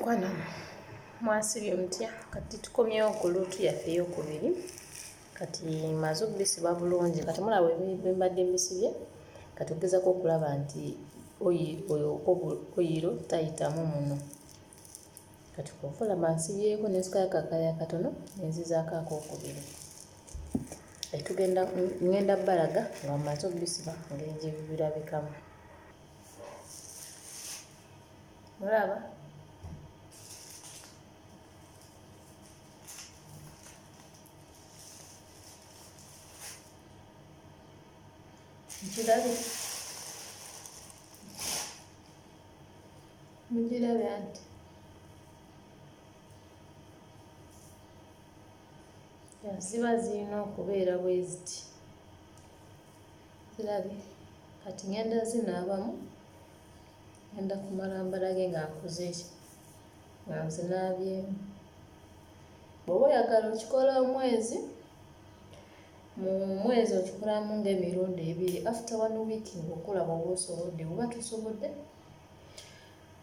Mikwano, mwasibye mutya? Kati tukomyewo ku luutu yaffe eyokubiri. Kati maze okubisiba bulungi, kati mulaba bwe mbadde mbisibye. Kati ogezaako okulaba nti oyo oyiro tayitamu muno. Kati kyova olaba nsibyeko ne nsikayo akakaya katono ne nzizaako akookubiri. Tugenda ngenda bbalaga nga mmaze okubisiba engeri gye birabikamu. Mulaba? Mukirabye? Mugirabye anti? Ziba zirina okubeera bwe ziti. Zirabye? Kati ngenda zinaabamu, ngenda kumala mbalage nga nkoze ki, nga nzinaabyemu. Bw'oba oyagala okikola omwezi, mu mwezi okikolamu ng'emirundi ebiri, after one week ng'okola bw'oba osobodde, bw'oba tosobodde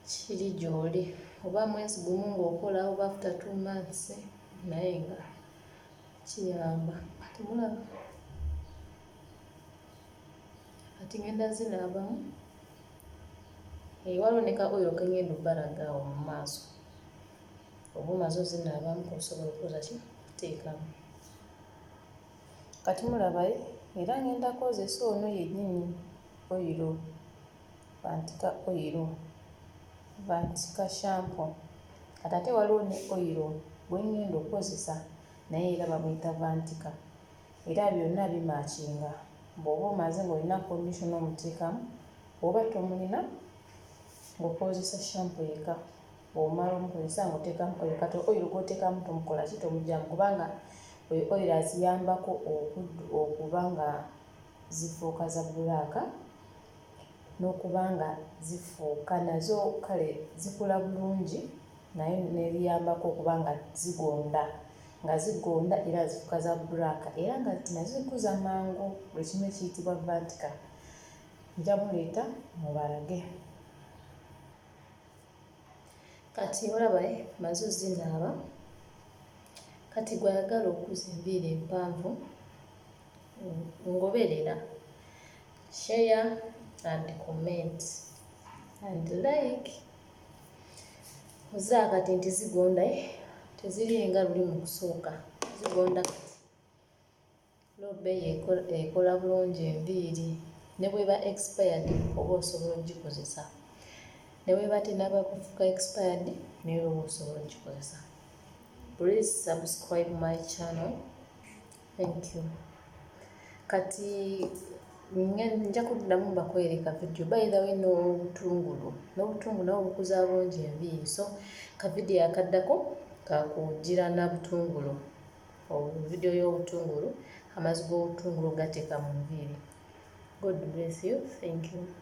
kiri gy'oli, oba mwezi gumu ng'okola oba after 2 months, naye nga kiyamba. Temulaba? Kati ngenda zinaabamu. Waliwo ne ka oil ke ngenda obbalaga awo mu maaso. Oba omaze ozinaabamu osobola okukoza ki? Okuteekamu. Kati mulaba era ngenda kozesa ono yennyini oil, Vatika oil, Vatika shampoo. Kati ate waliwo ne oil gwe ngenda okukozesa, naye era bamuyita Vatika. Era byonna bimatchinga. Bw'oba omaze ng'olina conditioner omuteekamu, bw'oba tomulina ng'okozesa shampoo yekka. Bw'omala omukozesa ng'oteekamu oil. Kati oil gw'oteekamu tomukola ki? Tomuggyamu, kubanga oyo oil aziyambako okuba nga zifuuka za black n'okuba nga zifuuka nazo kale zikula bulungi, naye n'ebiyambako okuba nga zigonda, nga zigonda era zifuuka za black, era nga nazo zikuza mangu buli kimu ekiyitibwa Vatika. Nja muleeta mubalage. Kati olaba maze ozinaaba. Kati gwe ayagala okuza enviiri empanvu, ngoberera, share and comment and like. Ozaa kati nti zigonda, teziringa luli mu kusooka, zigonda kati. Lobe ekola bulungi enviiri, ne bw'eba expired oba osobola ogikozesa, ne bw'eba tennaba kufuuka expired naye oba osobola ogikozesa. Please subscribe my channel. Thank you. Kati nja kuddamu mbakwereka video. By the way, n'obutungulu, n'obutungulu nabwo bukuza bulungi enviiri, so ka video akaddako kakugira na butungulu, video y'obutungulu, amazzi g'obutungulu gateeka mu nviiri. God bless you. Thank you.